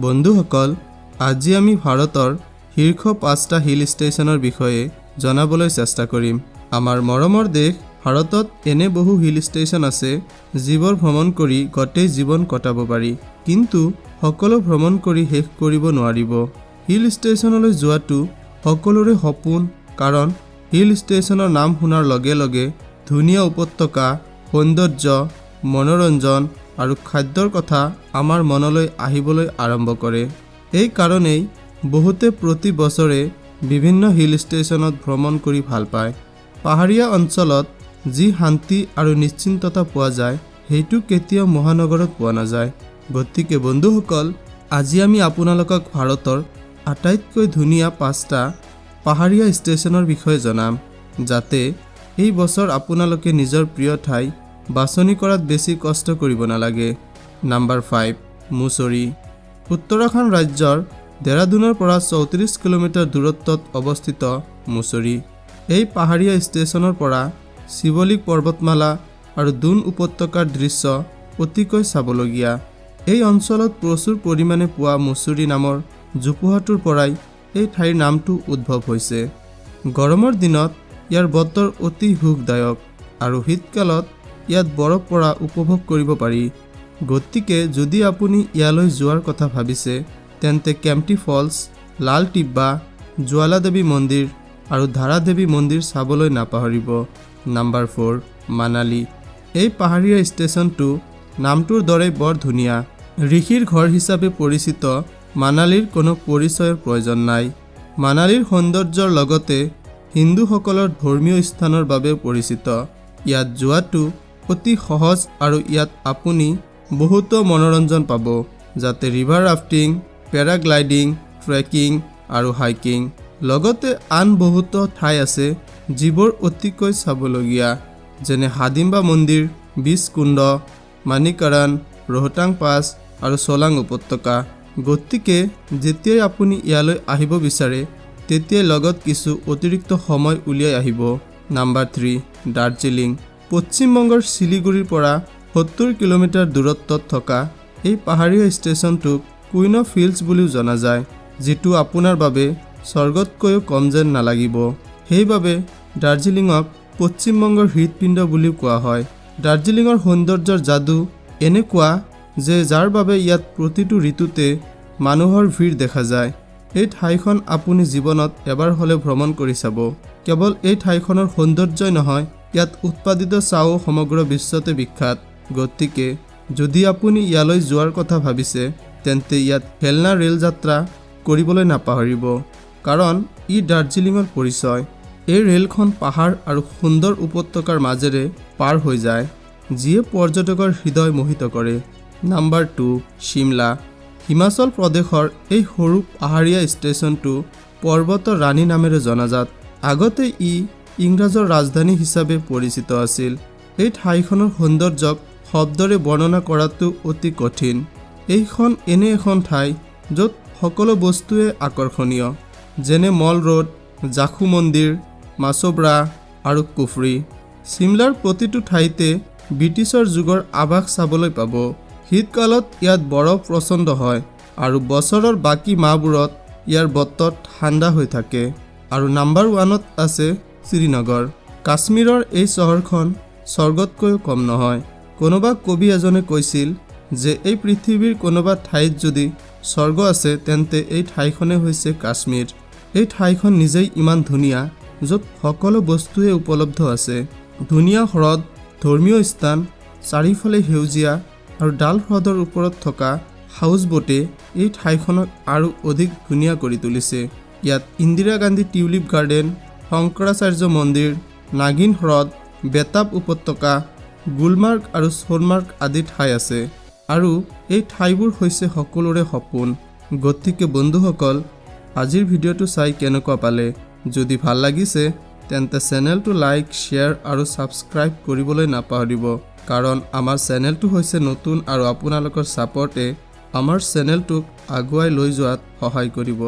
বন্ধুসকল, আজি আমি ভাৰতৰ শীৰ্ষ পাঁচটা হিল ষ্টেচনৰ বিষয়ে জনাবলৈ চেষ্টা কৰিম। আমাৰ মৰমৰ দেশ ভাৰতত এনে বহু হিল ষ্টেচন আছে, যিবোৰ ভ্ৰমণ কৰি গোটেই জীৱন কটাব পাৰি, কিন্তু সকলো ভ্ৰমণ কৰি শেষ কৰিব নোৱাৰিব। হিল ষ্টেচনলৈ যোৱাটো সকলোৰে সপোন, কাৰণ হিল ষ্টেচনৰ নাম শুনাৰ লগে লগে ধুনীয়া উপত্যকা, সৌন্দৰ্য, মনোৰঞ্জন আৰু খাদ্যৰ কথা আমাৰ মনলৈ আহিবলৈ আৰম্ভ কৰে। এই কাৰণেই বহুতে প্ৰতি বছৰে বিভিন্ন হিল ষ্টেচনত ভ্ৰমণ কৰি ভাল পায়। পাহাৰীয়া অঞ্চলত যি শান্তি আৰু নিশ্চিন্ততা পোৱা যায়, সেইটো কেতিয়াও মহানগৰত পোৱা নাযায়। গতিকে বন্ধুসকল, আজি আমি আপোনালোকক ভাৰতৰ আটাইতকৈ ধুনীয়া পাঁচটা পাহাৰীয়া ষ্টেচনৰ বিষয়ে জনাম, যাতে এই বছৰ আপোনালোকে নিজৰ প্ৰিয় ঠাই বাছনি কৰাত বেছি কষ্ট কৰিব নালাগে। নাম্বাৰ 5, মুছৰি। উত্তৰাখণ্ড ৰাজ্যৰ দেৰাদুনৰ পৰা 34 কিলোমিটাৰ দূৰত্বত অৱস্থিত মুছৰি। এই পাহাৰীয়া ষ্টেচনৰ পৰা শিৱলিক পৰ্বতমালা আৰু দুন উপত্যকাৰ দৃশ্য অতিকৈ চাবলগীয়া। এই অঞ্চলত প্ৰচুৰ পৰিমাণে পোৱা মুছৰি নামৰ জোপোহাটোৰ পৰাই এই ঠাইৰ নামটো উদ্ভৱ হৈছে। গৰমৰ দিনত ইয়াৰ বতৰ অতি সুখদায়ক আৰু শীতকালত ইয়াত বৰফ পৰা উপভোগ কৰিব পাৰি। গতিকে যদি আপুনি ইয়ালৈ যোৱাৰ কথা ভাবিছে, তেন্তে কেম্পটি ফলছ, লাল টিব্বা, জোৱালাদেৱী মন্দিৰ আৰু ধাৰাদেৱী মন্দিৰ চাবলৈ নাপাহৰিব। নাম্বাৰ 4, মানালী। এই পাহাৰীয়া ষ্টেচনটো নামটোৰ দৰেই বৰ ধুনীয়া। ঋষিৰ ঘৰ হিচাপে পৰিচিত মানালীৰ কোনো পৰিচয়ৰ প্ৰয়োজন নাই। মানালীৰ সৌন্দৰ্যৰ লগতে হিন্দুসকলৰ ধৰ্মীয় স্থানৰ বাবেও পৰিচিত। ইয়াত যোৱাটো অতি সহজ আৰু ইয়াত আপুনি বহুতো মনোৰঞ্জন পাব, যাতে ৰিভাৰ ৰাফটিং, পেৰাগ্লাইডিং, ট্ৰেকিং আৰু হাইকিং। লগতে আন বহুতো ঠাই আছে যিবোৰ অতিকৈ চাবলগীয়া, যেনে হাদিম্বা মন্দিৰ, বীজকুণ্ড, মানিকাৰণ, ৰোহতাং পাছ আৰু চোলাং উপত্যকা। গতিকে যেতিয়াই আপুনি ইয়ালৈ আহিব বিচাৰে, তেতিয়াই লগত কিছু অতিৰিক্ত সময় উলিয়াই আহিব। নাম্বাৰ 3, দাৰ্জিলিং। পশ্চিমবংগৰ শিলিগুৰিৰ পৰা 70 কিলোমিটাৰ দূৰত্বত থকা এই পাহাৰীয়া ষ্টেচনটোক কুইন অফ হিলছ বুলিও জনা যায়, যিটো আপোনাৰ বাবে স্বৰ্গতকৈও কম যেন নালাগিব। সেইবাবে দাৰ্জিলিঙক পশ্চিমবংগৰ হৃদপিণ্ড বুলিও কোৱা হয়। দাৰ্জিলিঙৰ সৌন্দৰ্যৰ যাদু এনেকুৱা যে যাৰ বাবে ইয়াত প্ৰতিটো ঋতুতে মানুহৰ ভিৰ দেখা যায়। এই ঠাইখন আপুনি জীৱনত এবাৰ হ'লেও ভ্ৰমণ কৰি চাব। কেৱল এই ঠাইখনৰ সৌন্দৰ্যই নহয়, ইয়াত উৎপাদিত চাহো সমগ্ৰ বিশ্বতে বিখ্যাত। গতিকে যদি আপুনি ইয়ালৈ যোৱাৰ কথা ভাবিছে, তেন্তে ইয়াত খেলনা ৰেল যাত্ৰা কৰিবলৈ নাপাহৰিব, কাৰণ ই দাৰ্জিলিঙৰ পৰিচয়। এই ৰেলখন পাহাৰ আৰু সুন্দৰ উপত্যকাৰ মাজেৰে পাৰ হৈ যায়, যিয়ে পৰ্যটকৰ হৃদয় মোহিত কৰে। নাম্বাৰ 2, চিমলা। হিমাচল প্ৰদেশৰ এই সৰু পাহাৰীয়া ষ্টেচনটো পৰ্বতৰ ৰাণী নামেৰে জনাজাত। আগতে ই ইংৰাজৰ ৰাজধানী হিচাপে পৰিচিত আছিল। এই ঠাইখনৰ সৌন্দৰ্যক শব্দৰে বৰ্ণনা কৰাটো অতি কঠিন। এইখন এনে এখন ঠাই য'ত সকলো বস্তুৱে আকৰ্ষণীয়, যেনে মল ৰোড, জাখু মন্দিৰ, মাছব্ৰা আৰু কুফৰী। চিমলাৰ প্ৰতিটো ঠাইতে ব্ৰিটিছৰ যুগৰ আভাস চাবলৈ পাব। শীতকালত ইয়াত বৰফ প্ৰচণ্ড হয় আৰু বছৰৰ বাকী মাহবোৰত ইয়াৰ বতৰ ঠাণ্ডা হৈ থাকে। আৰু নাম্বাৰ 1ত আছে শ্ৰীনগৰ। কাশ্মীৰৰ এই চহৰখন স্বৰ্গতকৈও কম নহয়। কোনোবা কবি এজনে কৈছিল যে এই পৃথিৱীৰ কোনোবা ঠাইত যদি স্বৰ্গ আছে, তেন্তে এই ঠাইখনেই হৈছে কাশ্মীৰ। এই ঠাইখন নিজেই ইমান ধুনীয়া, য'ত সকলো বস্তুৱে উপলব্ধ আছে। ধুনীয়া হ্ৰদ, ধৰ্মীয় স্থান, চাৰিওফালে সেউজীয়া আৰু ডাল হ্ৰদৰ ওপৰত থকা হাউচবোটে এই ঠাইখনক আৰু অধিক ধুনীয়া কৰি তুলিছে। ইয়াত ইন্দিৰা গান্ধী টিউলিপ গাৰ্ডেন, শংকৰাচাৰ্য মন্দিৰ, নাগিন হ্ৰদ, বেতাব উপত্যকা, গুলমাৰ্গ আৰু সোণমাৰ্গ আদি ঠাই আছে আৰু এই ঠাইবোৰ হৈছে সকলোৰে সপোন। গতিকে বন্ধুসকল, আজিৰ ভিডিঅ'টো চাই কেনেকুৱা পালে? যদি ভাল লাগিছে, তেন্তে চেনেলটো লাইক, শ্বেয়াৰ আৰু ছাবস্ক্ৰাইব কৰিবলৈ নাপাহৰিব, কাৰণ আমাৰ চেনেলটো হৈছে নতুন আৰু আপোনালোকৰ ছাপৰ্টে আমাৰ চেনেলটোক আগুৱাই লৈ যোৱাত সহায় কৰিব।